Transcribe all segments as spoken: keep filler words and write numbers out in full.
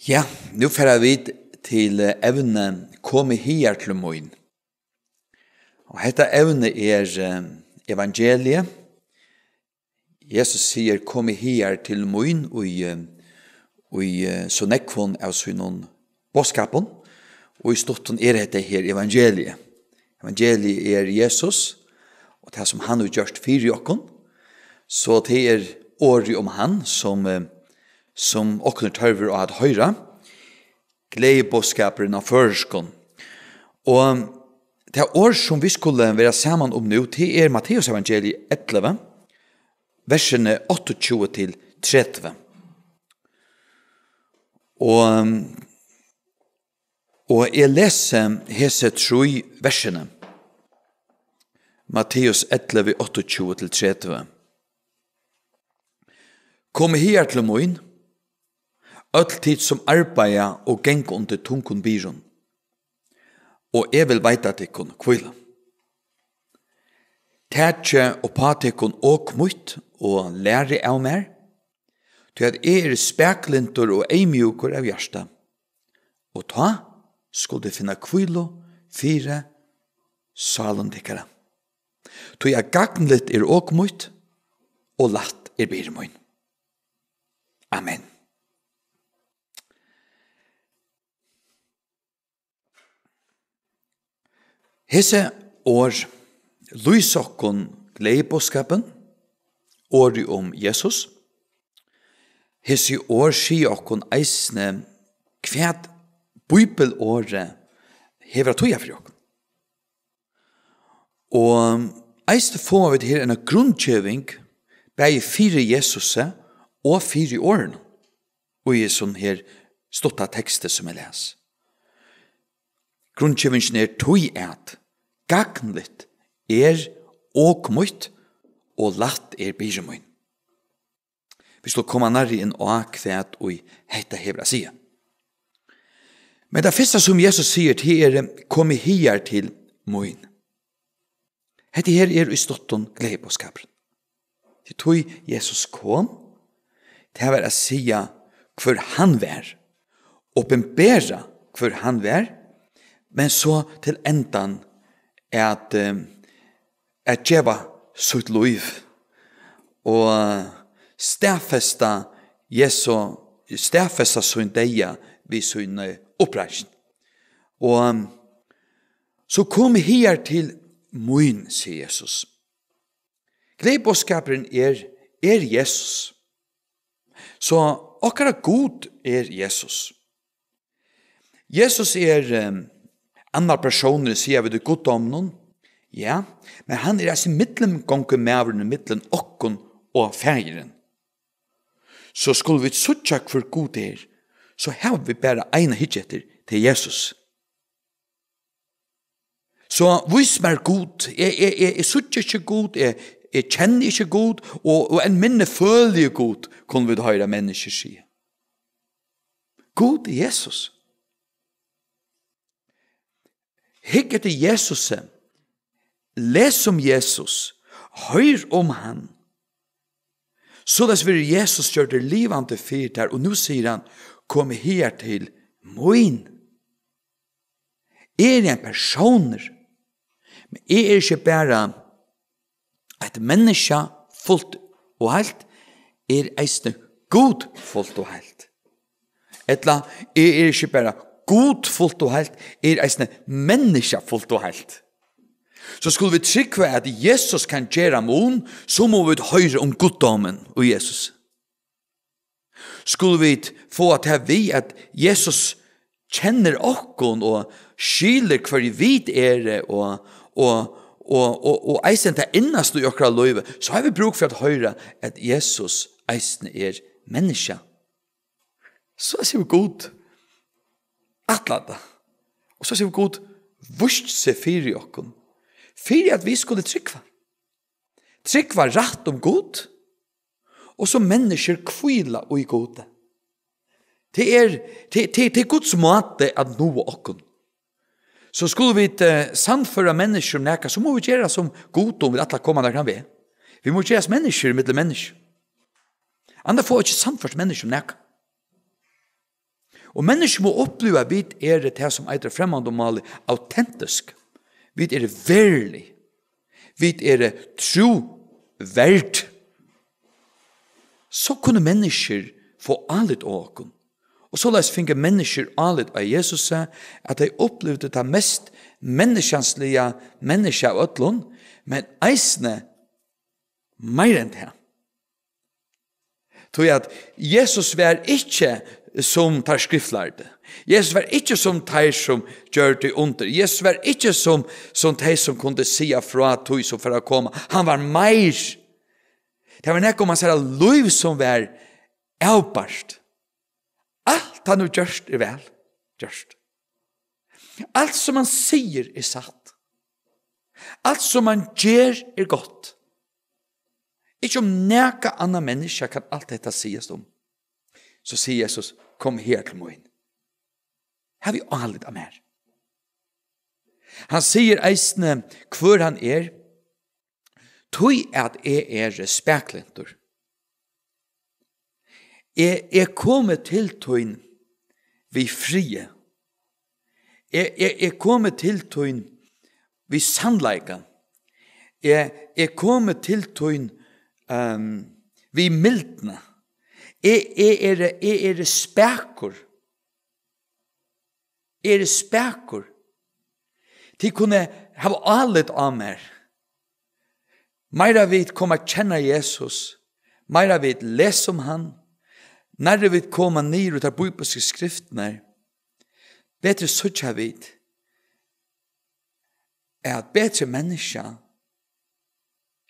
Ja, nú fara vit til, eh, evnið Komið higar til mín. Og hetta evnið er, eh, evangeliið. Jesus sigur: "Komið higar til mín", í, eh, í, eh, so nógvum av sínum boðskapum, og í stuttum er hetta her evangeliið. Evangeliið er Jesus, og tað sum hann hevur gjørt fyri okkum. So tað er orðið um hann, sum, eh, sum okkum er tørvur á at hoyra. Gleðiboðskapurin á føroyskum. Og tað orð, sum vit skulu vera saman um nú, tað er Matteus evangeliið ellivu, versini áttaogtjúgu til tretivu. Og, og eg lesi hesi trý versini. Matteus ellivu, áttaogtjúgu til tretivu. "Komið higar til mín, øll tit sum arbeiða og ganga undir tungum byrðum, og eg vil veita tykkum hvílu. Takið uppá tykkum ok mítt og lærið av mær, tí at eg eri spaklyndur og eyðmjúkur av hjarta, og tá skulu tit finna hvílu fyri sálum tykkara. Tí at gagnligt er ok mítt, og lætt er byrði mín." Amen. Hesi orð lýsa okkum gleðiboðskapin, orðið um Jesus. Hesi orð siga okkum eisini, hvat bíbelorðið hevur at týða fyri okkum. Og eisini fáa vit her eina grundgeving, bæði fyri Jesusi og fyri orðunum, og í hesum her stutta teksti, sum eg les. Grundgevingin er: "Tí at gagnligt er ok mítt, og lætt er byrði mín." Vit skulu koma nærri inn á, hvat ið hetta hevur at siga. Men tað fyrsta, sum Jesus sigur, tað er: "Komið higar til mín." Hetta her er í stuttum gleðiboðskapurin. Tí, tí Jesus kom, tað var at siga, hvør hann var, opinbera, hvør hann var, men so til endan at, eh, at geva sítt lív og staðfesta Jesu, staðfesta sín deyða við síni uppreisn. Og, um, "So komið higar til mín", sigur Jesus. Gleðiboðskapurin er, er Jesus. So okkara Gud er Jesus. Jesus er, eh, annar persónur, siga vit, í guddóminum. Ja, men hann er eisini millumgongumaðurin millum okkum og Faðirin. So skulu vit síggja, hvør Gud er, so hava vit bara eina hyggju eftir, tað er Jesus. So vís mær Gud. Eg, eg, eg, eg síggi ikki Gud, eg, eg kenni ikki Gud, og, og enn minni føli eg Gud, kunnu vit hoyra menniskjur siga. Gud er Jesus. Hygg eftir Jesusi, les um Jesus, hoyr um hann. Soleiðis verður Jesus gjørdur livandi fyri tær, og nú sigur hann: "Komið higar til mín." Eg eri ein persónur, men eg eri ikki bara eitt menniskja fult og heilt, eg eri eisini Gud fult og heilt. Ella, eg eri ikki bara Gud fult og heilt, eg eri eisini menniskja fult og heilt. So skulu vit trúgva, at Jesus kann gera mun, so mugu vit hoyra um guddómin í Jesus. Skulu vit fáa tað við, at Jesus kennir okkum og skilur, hvørji vit eru, og, og, og, og, og eisini tað innasta í okkara lívi, so hava vit brúk fyri at hoyra, at Jesus eisini er menniskja. So sigur Gud, ætla tað. Og so sigur Gud, víst seg fyri okkum, fyri at vit skulu trúgva. Trúgva rætt um Gud, og so menniskjur hvíla í Gudi. Tað er, tað, tað, tað er Guds máti at náa okkum. So skulu vit, eh, sannføra menniskjur um nakað, so mugu vit gera sum Gud, um vit ætla at koma nakran veg. Vit mugu gerast menniskjur millum menniskju. Annars fáa vit ikki sannført menniskjur um nakað. Og menniskju mugu uppliva, at vit eru tað, sum eitur á fremmandum máli, autentisk. Vit eru verulig. Vit eru trúverd. So kunnu menniskjur fáa álit á okkum. Og soleiðis fingu menniskjur álit á Jesusi, at tey upplivdu tað mest menniskjansliga menniskja av øllum, men eisini meira enn tað. Tí at Jesus var ikki sum teir skriftlærdu. Jesus var ikki sum teir, sum gjørdu undur. Jesus var ikki sum, sum tey, sum kundu siga frá tí, sum fer at koma. Hann var meir. Tað var nakað um hansara lív, sum var avbart. Alt hann hevur gjørt er væl gjørt. Alt sum hann sigur er satt. Alt sum hann ger er gott. Ikki um nakað annað menniskja kann alt hetta sigast um. So sigur Jesus: "Kom her til mín. Havið álit á mær." Hann sigur eisini, hvør hann er: "Tí at eg eri spaklyntur. Eg, eg komi til tín við friði. Eg, eg, eg komi til tín við sannleika. Eg, eg komi til tín, ehm, við mildni. Eg, eg eri, eg eri spakur. Eg eri spakur. Tit kunnu hava álit á mær. Meira vit koma at kenna Jesus, meira vit lesa um hann, nærri vit koma niður í tær bíbilsku skriftirnar, betri síggja vit, at betri menniskja,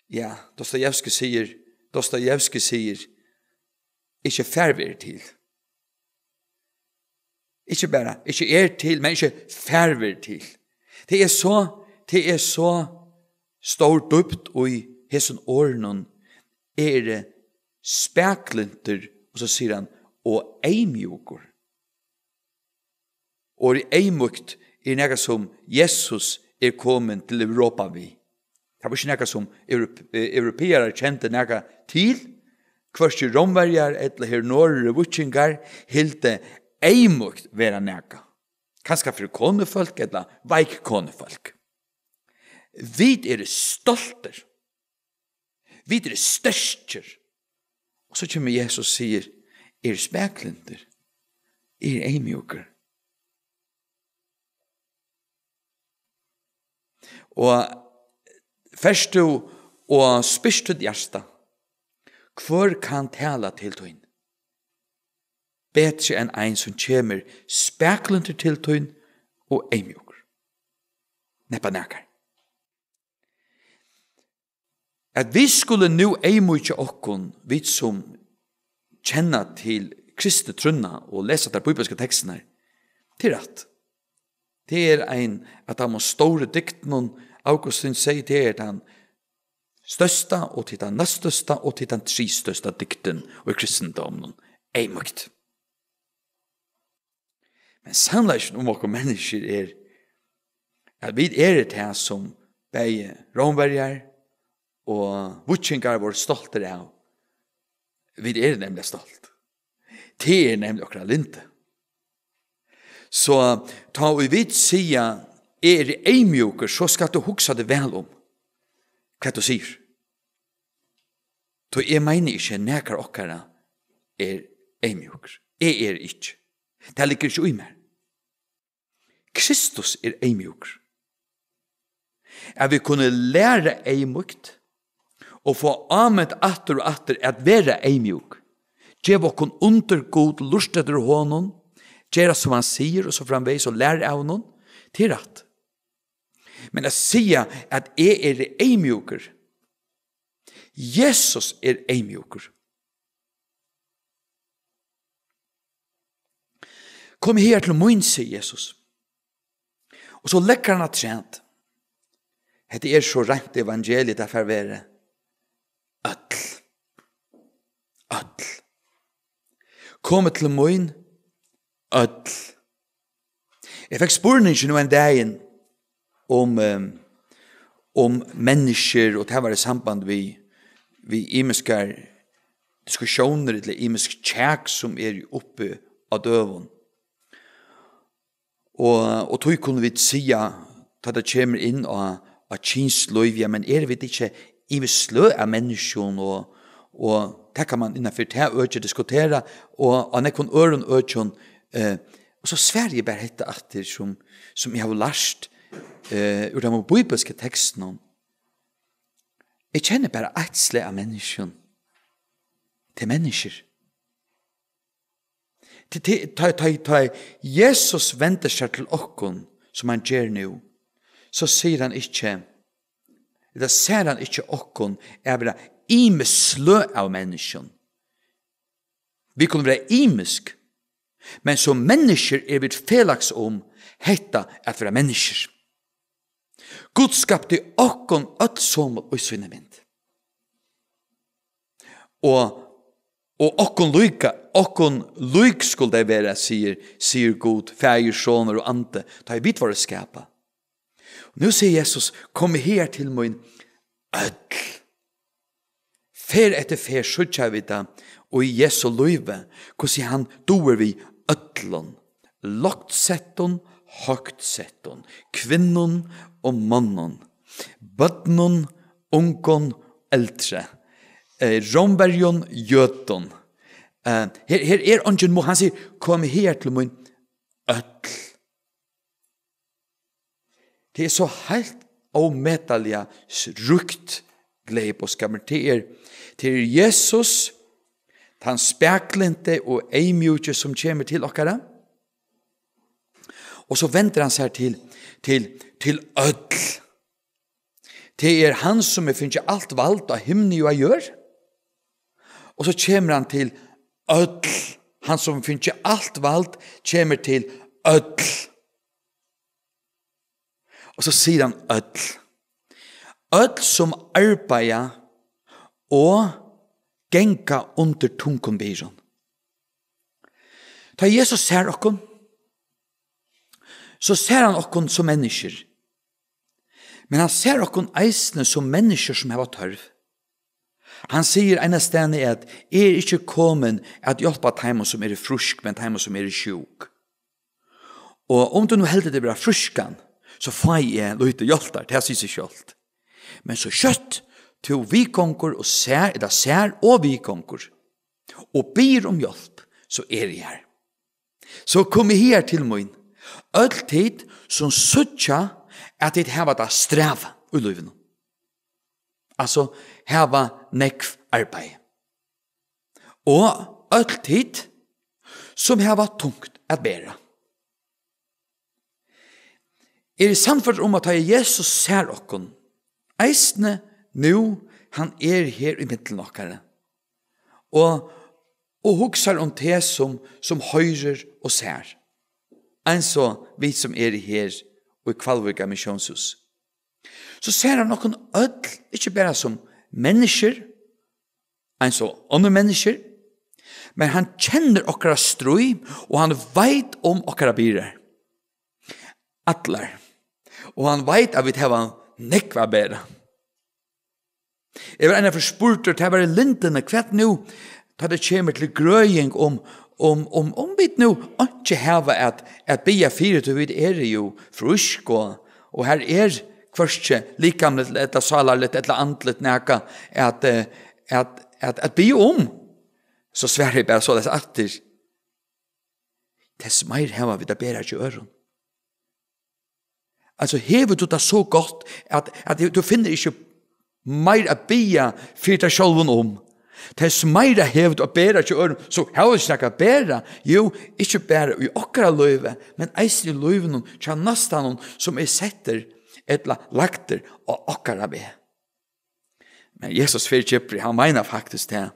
ja, Dostojevskij sigur, Dostojevskij sigur, ikki fær verið til. Ikki bara, ikki er til, men ikki fær verið til. Tað er so, tað er so stór dýpt í hesum orðunum: "Eg eri spaklyntur", og so sigur hann, "og eyðmjúkur." Orðið eyðmýkt er nakað, sum Jesus er komin til Europa við. Tað var ikki nakað, sum Europ-, eh, europearar kendu nakað til. Hvørki Rómverjar ella her norðuri víkingar hildu eyðmýkt vera nakað. Kanska fyri konufólk ella veik konufólk. Vit eru stoltir. Vit eru sterkir. Og so kemur Jesus og sigur: "Eg eri spaklyntur. Eg eri eyðmjúkur." Og fert tú og spyrt títt hjarta: "Hvør kann tala til tín betri enn ein sum kemur spaklyntur til tín og eyðmjúkur?" Neppað nakar. At vit skulu nú eyðmýkja okkum, vit sum kenna til kristnu trúnna og lesa tær bíbilsku tekstirnar, tað er rætt. Tað er ein av teimum stóru dygdunum. Augustin segði, tað er tann størsta, og tað er tann næststørsta, og tað er tann triðstørsta dygdin í kristindóminum. Eyðmýkt. Men sannleikin um okkum menniskjur er, at vit eru tað, sum bæði Rómverjar og víkingar vóru stoltir av. Vit eru nemliga stolt. Tað er nemliga okkara lyndi. So tá ið vit siga: "Eg eri eyðmjúkur", so skalt tú hugsa teg væl um, hvat tú sigur. Tí eg meini ikki, at nakar okkara er eyðmjúkur. Eg eri ikki. Tað liggur ikki í mær. Kristus er eyðmjúkur. At vit kunnu læra eyðmýkt og fáa ámint aftur og aftur at vera eyðmjúk. Geva okkum undir Gud, lurta eftir honum, gera sum hann sigur og so framvegis og læra av honum, tað er rætt. Men at siga at eg eri eyðmjúkur, Jesus er eyðmjúkur. Kom her til mín, sigur Jesus. Og so leggur hann afturat. Hetta er so reint evangelium, tað fær verið. Øll. Øll. Komið til mín, øll. Eg fekk spurningin nú ein dagin um, ehm, um menniskjur, og tað var í samband við, við ymiskar diskussiónir ella ymisk kjak, sum eru uppi á døgum. Og, og tí kunnu vit siga, tá tað kemur inn á, á kynslív, ja, men eru vit ikki yvir sløg av menniskjum, og, og tað kann man innanfyri tað økið diskutera, og á nógvum øðrum økjum, eh, og so svari eg bara hetta aftur, sum, sum eg havi lært, eh, úr teimum bíbliska tekstunum. Eg kenni bara eitt slag av menniskjum. Tað er menniskjur. Tí, tí, tá, tá, tá Jesus vendir seg til okkum, sum hann ger nú, so sigur hann ikki, ella sær hann ikki okkum at vera ymisk sløg av menniskjum. Vit kunnu vera ymisk, men sum menniskjur eru vit felags um hetta at vera menniskjur. Gud skapti okkum øll somul í síni mynd. Og, og okkum líka, okkum lík skulu tey vera, sigur, sigur Gud, Faðir, Sonur og Andi, tá ið vit vóru skapað. Og nú sigur Jesus: "Komið her til mín, øll." Ferð eftir ferð síggja vit tað, og í Jesu lívi, hvussu hann dugir við øllum, lágtsettum, høgtsettum, kvinnum og monnum, børnum, ungum, eldri, eh, rómverjum, jødum. Eh, her, her er eingin mu-, hann sigur: "Komið her til mín, øll." Tað er so heilt ómetaliga s-, ríkt gleðiboðskapur. Tað er, tað er Jesus, tann spaklynti og eyðmjúki, sum kemur til okkara. Og so vendir hann sær til, til, til øll. Tað er hann, sum hevur fingið alt vald á himni og á jørð. Og so kemur hann til øll. Hann, sum hevur fingið alt vald, kemur til øll. Og so sigur hann: "Øll. Øll, sum arbeiða og ganga undir tungum byrðum." Tá Jesus sær okkum, so sær hann okkum sum menniskjur. Men hann sær okkum eisini sum menniskjur, sum hava tørv. Hann sigur einastaðni, at: "Eg eri ikki komin at hjálpa teimum, sum eru frísk, men teimum, sum eru sjúk." Og um tú nú heldur teg vera frískan, so fái eg lítið hjálp har, tað sigur seg sjálvt. Men so skjótt tú viðgongur og sær, ella sær og viðgongur, og biður um hjálp, so eri eg har. So komið her til mín, øll tit, sum síggja, at tit hava tað strævið í lívinum. Altso, hava nógv arbeiði. Og øll tit, sum hava tungt at bera. Eg eri sannførdur um, at tá Jesus sær okkum, eisini nú hann er her í millum okkara, og, og hugsar um teg, sum, sum hoyrir og sær, eins og vit, sum eru her í Hvalvíkar Missiónshús, so sær hann okkum øll, ikki bara sum menniskjur, eins og onnur menniskjur, men hann kennir okkara stríð, og hann veit um okkara byrðar. Allar. Og hann veit, at vit hava nógv at bera. Eg var einaferð spurdur, tað var í Lindini, hvat nú, tá tað kemur til grøðing, um, um, um, um vit nú einki hava at, at biðja fyri, tí vit eru jú frísk, og, og har er hvørki likamligt ella sálarligt ella andligt nakað at, eh, at, at, at biðja um. So svari eg bara soleiðis aftur: Tess meir hava vit at bera hjá øðrum. Altso, hevur tú tað so gott, at, at tú finnur ikki meir at biðja fyri tær sjálvum um? Tess meira hevur tú at bera hjá øðrum, so hava vit ikki nakað at bera. Jú, ikki bara í okkara lívi, men eisini í lívinum hjá næstanum, sum er settur ella lagdur á okkara veg. Men Jesus fer djúpri, hann meinar faktiskt tað,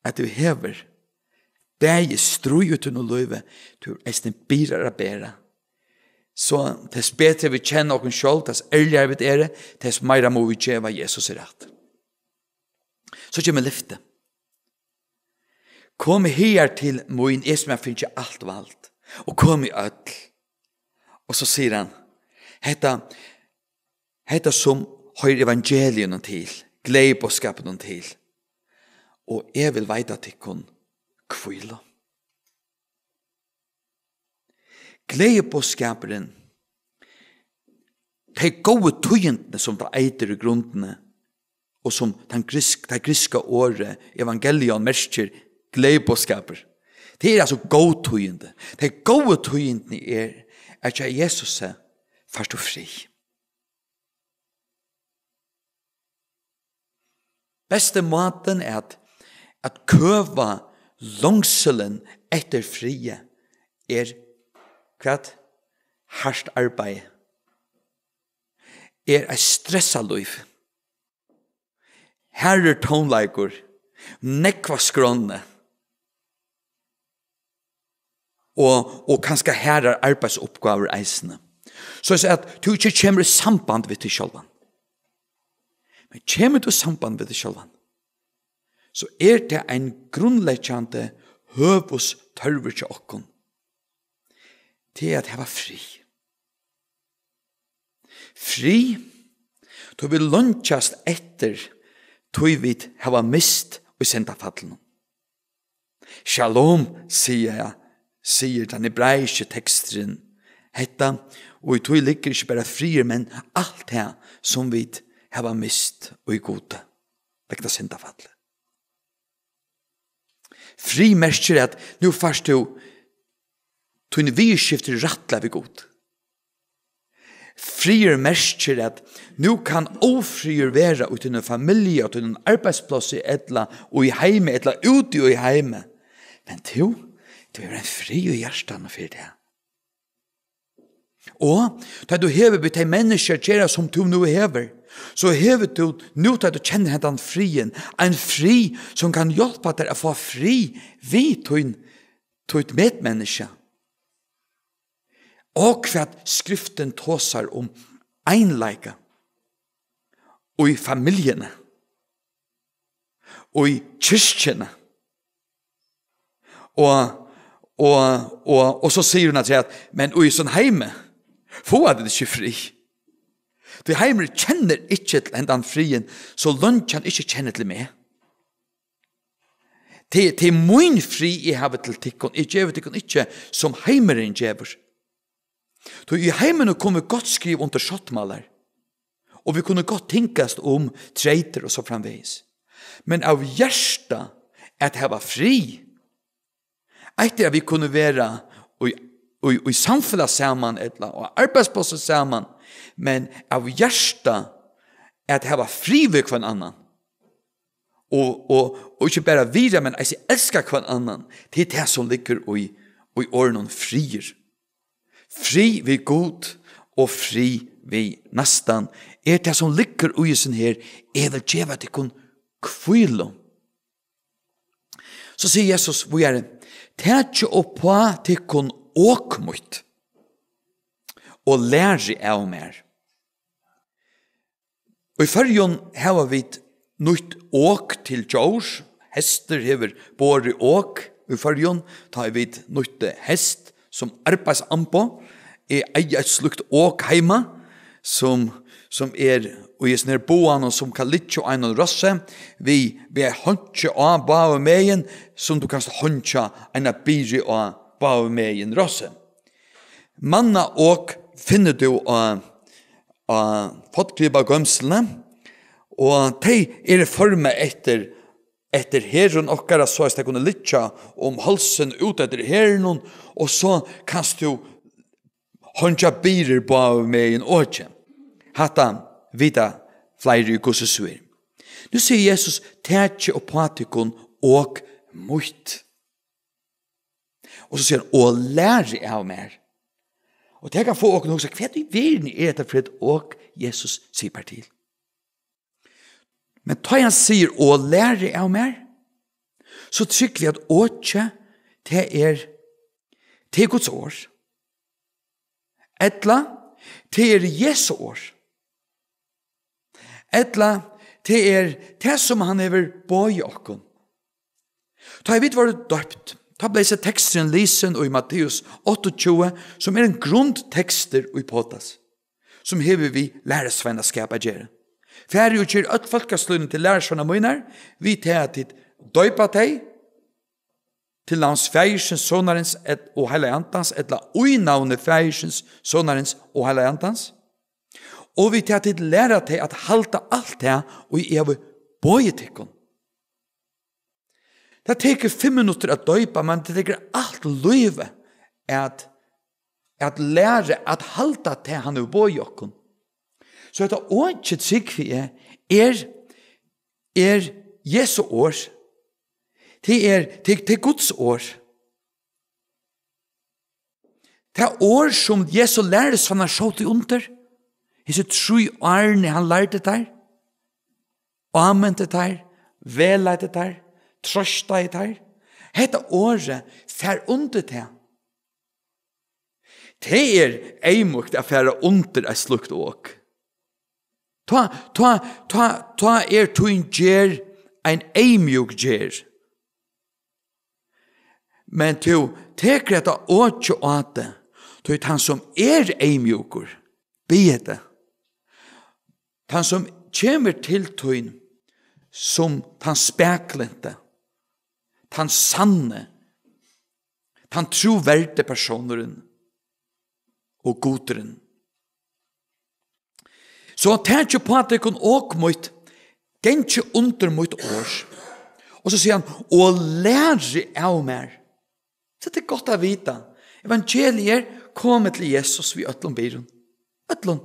at tú hevur bæði stríð í tínum lívi, tú hevur eisini byrðar at bera. So tess betri vit kenna okkum sjálv, tess ærligari vit eru, tess meira mugu vit geva Jesus rætt. So kemur lyftið. Komið higar til mín, eg sum havi fingið alt vald, og komið øll. Og so sigur hann, hetta, hetta sum hoyrir evangeliinum til, gleðiboðskapinum til, og eg vil veita tykkum hvílu. Gleðiboðskapurin, tey góðu tíðindini, sum tað eitur í grundini, og sum tann grisk-, tað grikska orðið evangelion merkir, gleðiboðskapur. Tað er altso góð tíðindi. Tey góðu tíðindini er, at hjá Jesusi fært tú frið. Besti mátin at, at køva longsulin eftir friði er hvat? Hart arbeiði. Er eitt stressað lív. Harður tónleikur, nógv á skránni og, og kanska harðar arbeiðsuppgávur eisini. So at tú ikki kemur í samband við teg sjálvan. Men kemur tú í samband við teg sjálvan, so er tað ein grundleggjandi høvuðstørvur hjá okkum til at hava frið. Frið, tá vit leingjast eftir, tí vit hava mist í syndafallinum. Shalom, sigur, sigur tann hebraiski teksturin. Hetta, og í tí liggur ikki bara friður, men alt tað, sum vit hava mist í Gudi, vegna syndafallið. Frið merkir, at nú fært tú tíni viðurskifti rættiliga við Gud. Friður merkir, at nú kann ófriður vera í tíni familju, á tínum arbeiðsplássi, ella í heimi, ella úti í heimi. Men tú, tú hevur ein frið í hjartanum fyri tað. Og tá tú hevur við tey menniskju at gera, sum tú nú hevur, so hevur tú, nú tá tú kennir hendan friðin, ein frið, sum kann hjálpa tær at fáa frið við tín, títt medmenniskja. Og hvat skriftin tosar um einleika í familjuni, í kirkjuni. Og, og, og, og so sigur hon at, men í sånn heimi fáa tit ikki frið. Tí heimur kennir ikki til hendan friðin, so leingi hann ikki kennir til meg. Tað, tað er mín frið, eg havi til tykkum. Eg gevi tykkum ikki, sum heimurin gevur. Tí í heiminum kunnu vit gott skriva undir sáttmálar, og vit kunnu gott tingast um treytir og so framvegis. Men av hjarta at hava frið, eitt er, at vit kunnu vera í, í, í samfelag saman, ella á arbeiðsplássi saman, men av hjarta at hava frið við hvønn annan, og, og, og ikki bara virða, men eisini elska hvønn annan, tað er tað, sum liggur í, í orðinum friður. Frið við Gud og frið við næstan er tað, sum liggur í hesum her: Eg vil geva tykkum hvílu. So sigur Jesus víðari: Takið uppá tykkum ok mítt og lærið av mær. Í Føroyum hava vit nýtt ok til djór. Hestur hevur borið ok í Føroyum, tá ið vit nýttu hest sum arbeiðsamboð. Eg eigi eitt slíkt ok heima, sum, sum er í hesum her boganum, sum kann liggja á einum rossi, við, við honki á báðum megin, sum tú kanst honkja eina byrðu á báðum megin rossi. Mannaok finnur tú á, á Forngripagoymsluni, og tey eru formað eftir, eftir herðum okkara, so at tey kunnu liggja um hálsin út eftir herðunum, og so kanst tú honkja byrður báðum megin okið. Hatta vita fleiri, hvussu so er. Nú sigur Jesus: Takið uppá tykkum ok mítt. Og so sigur hann: Og lærið av mær. Og tað kann fáa okkum at hugsa: Hvat í verðini er hetta fyri eitt ok, Jesus sipar til? Men tá hann sigur: Og lærið av mær, so trúgvi eg, at okið, tað er, tað er Guds orð. Ella, tað er Jesu orð. Ella, tað er tað, sum hann hevur boðið okkum. Tá ið vit vóru døpt, tá bleiv so teksturin lisin í Matteus áttaogtjúgu, sum er ein grundtekstur í Podas, sum hevur við lærisveinaskap at gera. Farið og ger øll fólkasløgini til lærisveinar mínar, við tað at tit doypa tey til navns Faðirsins, Sonarins et-, og Heilaga Andans, ella í navni Faðirsins, Sonarins og Heilaga Andans. Og við tað tit læra tey at halda alt tað, og eg havi boðið tykkum. Tað tekur fimm minuttir at doypa, men tað tekur alt lívið at, at læra at halda tað, hann hevur boðið okkum. So hetta orðið, trúgvi eg, er, er Jesu orð. Tað er, tað, tað er Guds orð. Tað orð, sum Jesu lærisveinar sótu undir, hesi trý árini hann lærdi teir, ámenti teir, vegleiddi teir, trøstaði teir. Hetta orðið fær undir tað. Tað er eyðmýkt at fara undir eitt slíkt ok. Tá, tá, tá, tá er tín gerð ein eyðmjúk gerð. Men tú tekur hetta okið á teg, tí tann sum er eyðmjúkur, biður teg. Tann sum kemur til tín sum tann spaklynti, tann sanni, tann trúverdi persónurin og Gudurin. So takið upp á tykkum ok mítt, gangið undir mítt orð. Og so sigur hann, og lærið av mær. So tað er gott at vita. Evangeliið er, komið til Jesus við øllum byrðum. Øllum.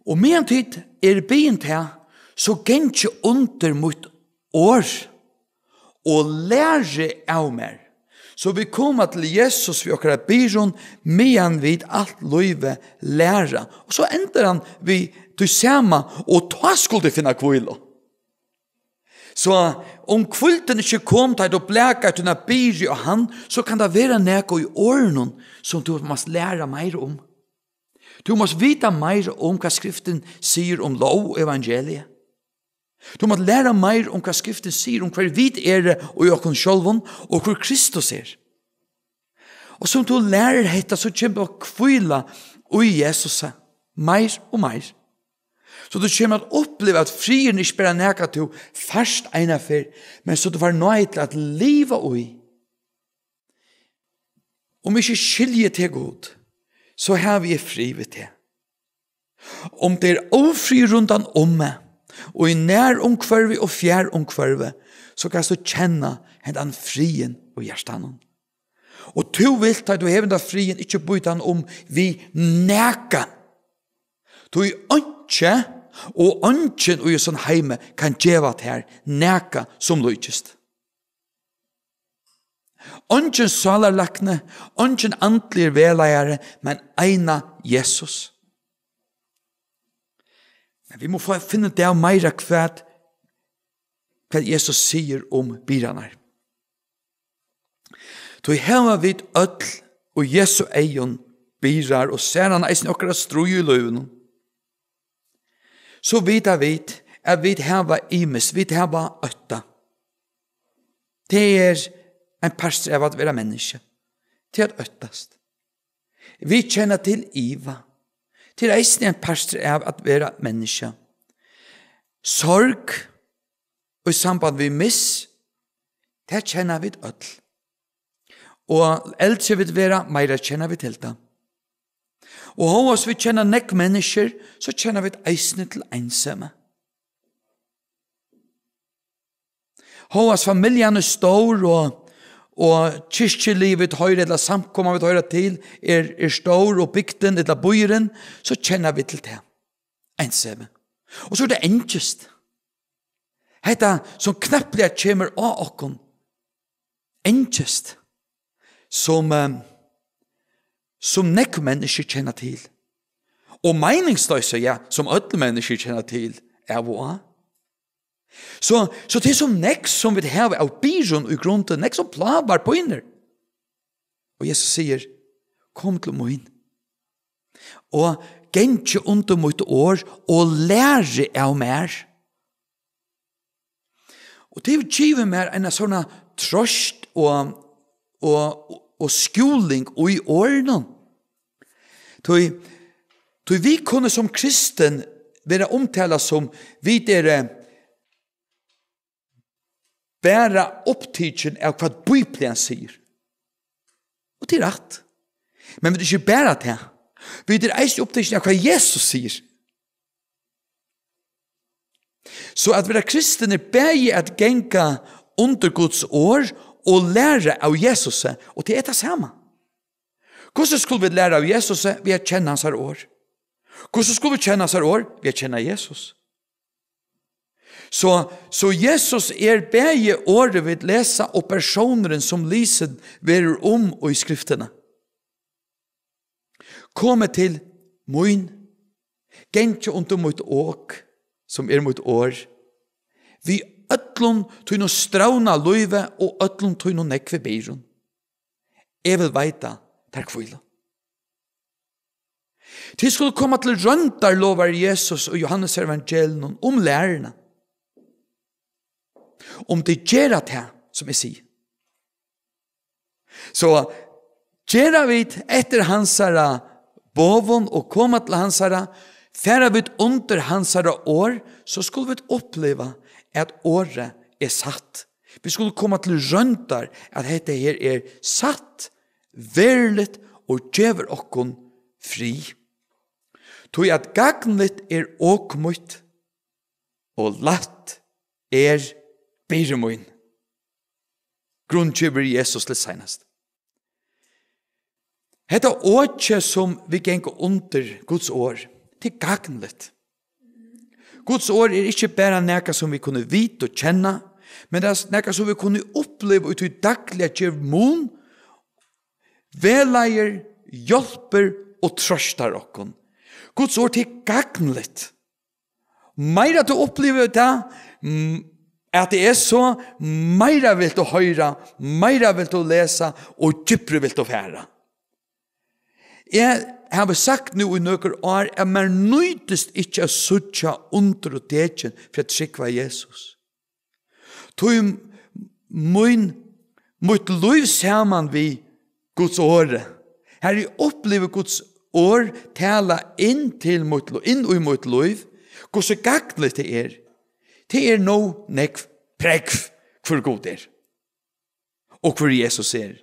Og meðan tit eru biðin tað, so gangið undir mítt orð og lærið av mær. So vit koma til Jesus við okkara byrðum, meðan vit alt lívið læra. Og so endar hann við tí sama, og tá skulu tit finna hvílu. So um hvíldin ikki kom, tá tú blakaði tína byrðu á hann, so kann tað vera nakað í orðunum, sum tú mást læra meira um. Tú mást vita meira um, hvat Skriftin sigur um lóg og evangeliið. Tú mást læra meira um, hvat Skriftin sigur um, hvør vit eru í okkum sjálvum, og hvør Kristus er. Og sum tú lærir hetta, so kemur tú at hvíla í Jesusi meir og meir. So tú kemur at uppliva, at friðurin ikki bara er nakað, tú fært eina ferð, men so tú fært náði til at liva í. Um ikki skilji teg, Gud, so havi eg frið við teg. Um tað er ófriður rundan um meg, og í nærumhvørvi og fjarumhvørvi, so kanst tú kenna hendan friðin í hjartanum. Og tú vilt, tá tú hevur hendan friðin, ikki býta hann um við nakað. Tí einki og eingin í hesum heimi kann geva tær nakað sum líkist. Eingin sálarlækni, eingin andligur vegleiðari, men eina Jesus. Men vit mugu fáa, finna út av meira, hvat, hvat Jesus sigur um byrðarnar. Tí hava vit øll í Jesu eygum byrðar, og sær hann eisini okkara stríð í lívinum. So vita vit, at vit hava ymiskt, vit hava ótta. Tað er ein partur av at vera menniskja. Tað er at óttast. Vit kenna til iva. Tað er eisini ein partur av at vera menniskja. Sorg í samband við miss, tað kenna vit øll. Og eldri vit vera, meira kenna vit til tað. Og hóast vit kenna nógv menniskjur, so kenna vit eisini til einsemi. Hóast familjan er stór, og, og kirkjulið vit hoyra, ella samkoman vit hoyra til, er, er stór, og bygdin ella býurin, so kenna vit til tað. Einsemi. Og so er tað angist. Hetta sum knappliga kemur á okkum. Angist. Sum, eh, sum nógv menniskju kenna til. Og meiningsloysi, ja, sum øll menniskju kenna til, av og á. So, so tað er so nógv sum vit hava av byrðum í grundini, nógv sum plágar, pínir. Og Jesus sigur, kom til mín. Og gangið undir mítt orð og lærið av mær. Og tað hevur givið mær eina sovorðna trøst og, og, og skúling í orðunum. Tí, tí vit kunnu sum kristin vera umtalað sum, vit eru, bara upptikin av hvat Bíblian sigur. Og tað er rætt. Men vit eru ikki bara tað. Vit eru eisini upptikin av hvat Jesus sigur. So at vera kristin er bæði at ganga undir Guds orð og læra av Jesusi, og tað er tað sama. Hvussu skulu vit læra av Jesusi? Við at kenna hansara orð. Hvussu skulu vit kenna hansara orð? Við at kenna Jesus. So, so Jesus er bæði orðið vit lesa og persónurin sum lisin verður um í skriftini. Komið til mín, gangið undir mítt ok, sum er mítt orð, við øllum tínum strævna lívi og øllum tínum nógvu byrðum. Eg vil veita tær hvílu. Tit skulu koma til royndar, lovar Jesus í Jóhannes evangelium um læruna. Um tit gera tað, sum eg sigi. So gera vit eftir hansara boðum og koma til hansara, fara vit undir hansara orð, so skulu vit uppliva, at orðið er satt. Vit skulu koma til royndar, at hetta her er satt, veruligt og gevur okkum frið. Tí at gagnligt er ok mítt, og lætt er byrði mín. Grundgevur Jesus til seinast. Hetta okið sum vit ganga undir, Guds orð, tað er gagnligt. Guds orð er ikki bara nakað sum vit kunnu vita og kenna, men tað er nakað sum vit kunnu uppliva í tí dagliga, ger mun, vegleiðir, hjálpir og troystar okkum. Guds orð, tað er gagnligt. Meira tú upplivir tað, mm, at tað er so, meira vilt tú hoyra, meira vilt tú lesa og djúpri vilt tú fara. Eg havi sagt nú í nøkur ár, at mær nýtist ikki at síggja undur og tekin fyri at trúgva Jesus. Tí mín, mítt lív saman við Guds orði, har eg upplivi Guds orð tala inn til mítt, lí- inn í mítt lív, hvussu gagnligt tað er. Tað er nóg nógv prógv, hvør Gud er, og hvør Jesus er,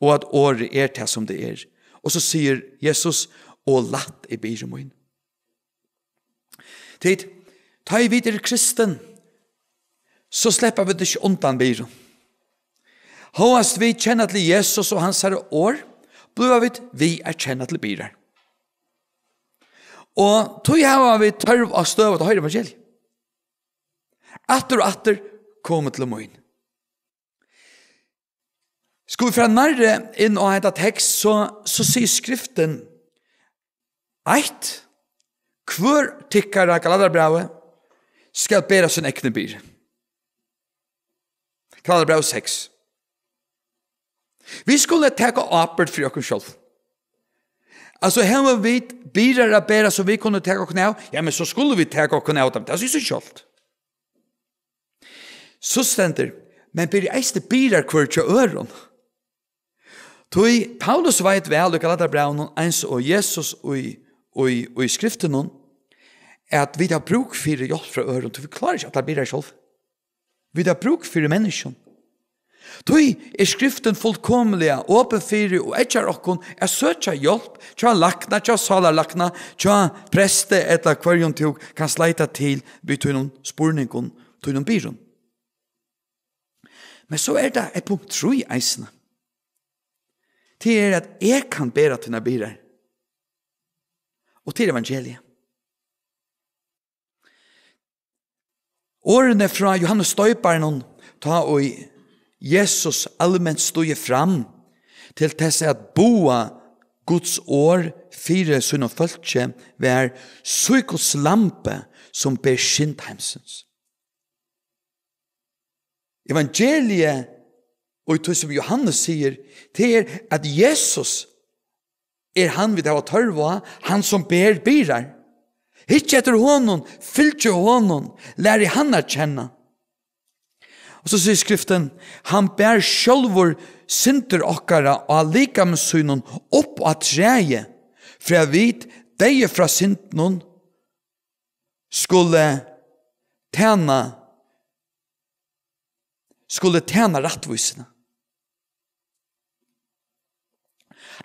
og at orðið er tað, sum tað er. Og so sigur Jesus, "Og lætt er byrði mín." Tit, tá ið vit eru kristin, so sleppa vit ikki undan byrðum. Hóast vit kenna til Jesus og hansara orð, blíva vit við at kenna til byrðar. Og tí hava vit tørv á støðugt at hoyra evangeliið. Aftur og aftur, "Kom til mín." Skulu vit fara nærri inn á hetta tekst, so, so sigur skriftin, eitt, hvør tykkara, Galatiabrævið, skal bera sín egnu byrði. Galatiabrævið seks. Vit skulu taka ábyrgd fyri okkum sjálv. Altso, hava vit byrðar at bera sum vit kunnu taka okkum av, ja, men so skulu vit taka okkum av teimum. Tað sigur seg sjálvt. So stendur, "Men berið eisini byrðar hvør hjá øðrum." Tí Paulus veit væl í Galatiabrævinum, eins og Jesus í, í, í skriftunum, at vit hava brúk fyri hjálp frá øðrum, tí vit klára ikki allar byrðar sjálv. Vit hava brúk fyri menniskjum. Tí er skriftin fullkomiliga opin fyri og eggjar okkum at søkja hjálp hjá lækna, hjá sálarlækna, hjá presti ella hvørjum tú kanst leita til við tínum spurningum, tínum byrðum. Men so er tað eitt punkt trý eisini. Tað er, at eg kann bera tínar byrðar. Og tað er evangeliið. Orðini frá Jóhannes Doyparanum, tá ið Jesus alment stígur fram til tess at boða Guds orð fyri sínum fólki, var: "Sí Guds lamb, sum ber synd heimsins." Evangeliið, og í tí sum Jóhannes sigur, tað er, at Jesus er hann, vit hava tørv á, hann sum ber byrðar. Hyggið eftir honum, fylgið honum, lærið hann at kenna. Og so sigur skriftin: "Hann bar sjálvur syndir okkara á likami sínum upp á træið, fyri at vit, deyði frá syndunum, skulu tæna skulu tæna rættvísina.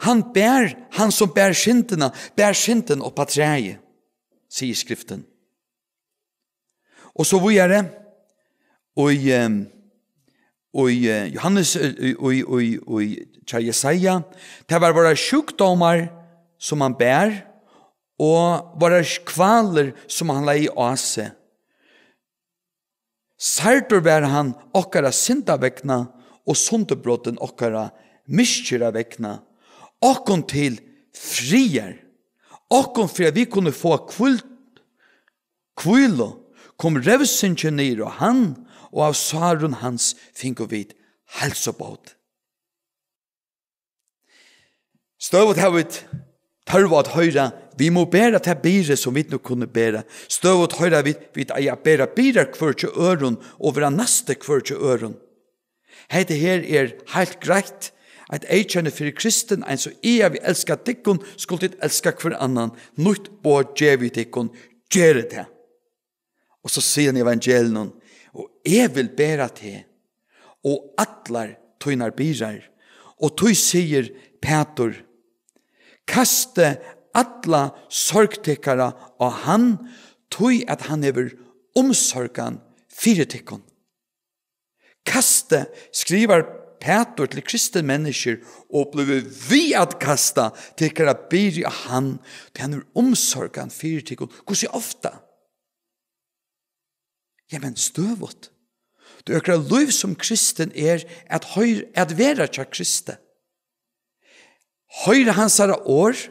Hann ber, hann sum ber syndina, ber syndina upp á træið, sigur Skriftin. Og so víðari, og í, ehm, og í, eh, Jóhannes, eh, í, í, í, í, hjá Jesaja, tað var våra sjúkdómar, sum hann ber, og våra kvalir, sum hann legði á seg. Særdur var hann okkara synda vegna og sundurbrotin okkara misgerða vegna, okkum til friðar, okkum fyri at vit kunnu fáa hvíld, hvílu, kom revsingin niður á hann, og av sárum hans fingu vit heilsubót. Støðugt hava vit tørv á at hoyra, vit mugu bera tað byrði, sum vit nú kunnu bera. Støðugt hoyra vit, vit eiga at bera byrðar hvør hjá øðrum og vera næsti hvør hjá øðrum. Hetta her er heilt greitt. Eitt eyðkenni fyri kristin, eins og eg havi elskað tykkum, skulu tit elska hvør annan. Nýtt boð gevi eg tykkum, gerið tað. Og so sigur hann í evangeliinum, og eg vil bera teg og allar tínar byrðar. Og tí sigur Pætur, kastið alla sorg tykkara á hann, tí at hann hevur umsorgan fyri tykkum. Kastið, skrivar Pætur til kristin menniskju, og blívið við at kasta tykkara byrði á hann, tí hann hevur umsorgan fyri tykkum. Hvussu ofta? Ja, men støðugt. Tí okkara lív sum kristin er at hoyr-, at vera hjá Kristi. Hoyra hansara orð,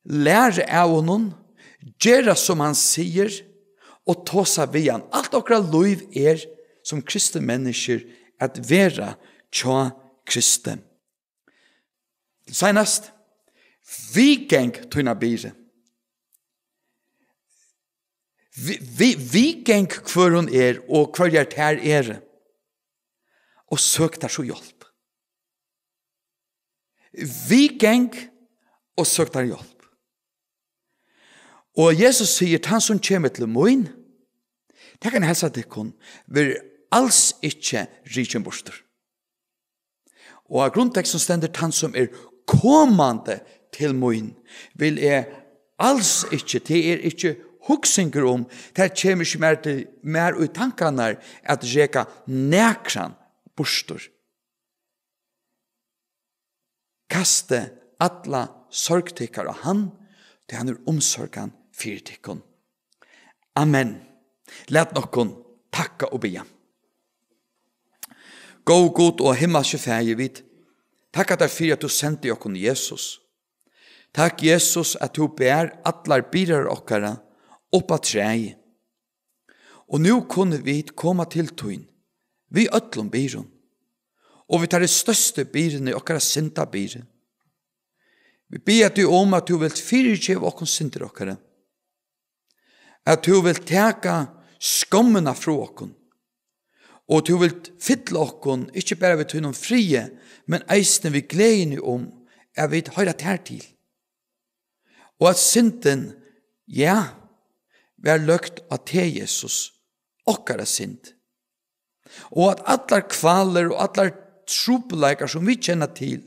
læra av honum, gera sum hann sigur og tosa við hann. Alt okkara lív er sum kristin menniskjur at vera hjá Kristi. Seinast, viðgeng tína byrði. Vi, vi, viðgeng hvør hon er og hvørjar tær eru. Og søk tær so hjálp. Viðgeng og søk tær hjálp. Og Jesus sigur, tann sum kemur til mín, tað kann eg heilsa tykkum, verður als ikki rikin burtur. Og á grundtekst sum stendur, tann sum er komandi til mín, vil eg als ikki, tað er ikki hugsingur um, tað kemur ikki mær til, mær í tankarnar at reka nakran burtur. Kastið alla sorg tykkara á hann, tí hann er umsorgan fyri tykkum. Amen. Lat okkum takka og biðja. Góði Gud og himmalski Faðir, vit takka tær fyri, at tú sendi okkum Jesus. Takk, Jesus, at tú ber allar byrðar okkara upp á træið. Og nú kunnu vit koma til tín við øllum byrðum, og við tær størstu byrðini, okkara syndabyrði. Vit biðja teg um, at tú vilt fyrigeva okkum syndir okkara, at tú vilt taka skommina frá okkum, og tú vilt fylla okkum ikki bara við tínum friði, men eisini við gleðini um, at vit hoyra tær til. Og at syndin, ja, var løgd á teg, Jesus, okkara synd. Og at allar kvalir og allar trupulleikar, sum vit kenna til,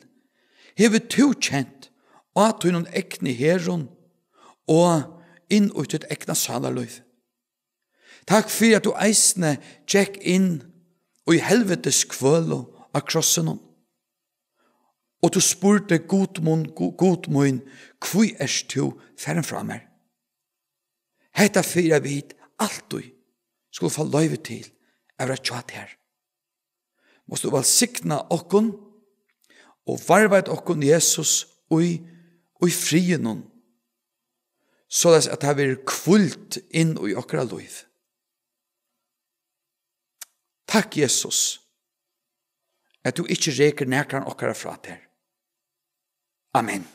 hevur tú kent á tínum egnu herðum og inn í títt egna sálarlív. Takk fyri, at tú eisini gekk inn í helvitis kvølu á krossinum. Og tú spurdi, Gud mun, Gu-, Gud mín, hví ert tú farin frá mær? Hetta fyri, at vit altíð skulu fáa loyvi til at vera hjá tær. Mást tú vælsigna okkum og varðveita okkum, Jesus, í, í friðinum, soleiðis at tað verður hvíld inn í okkara lív. Takk, Jesus, at tú ikki rekur nakran okkara frá tær. Amen.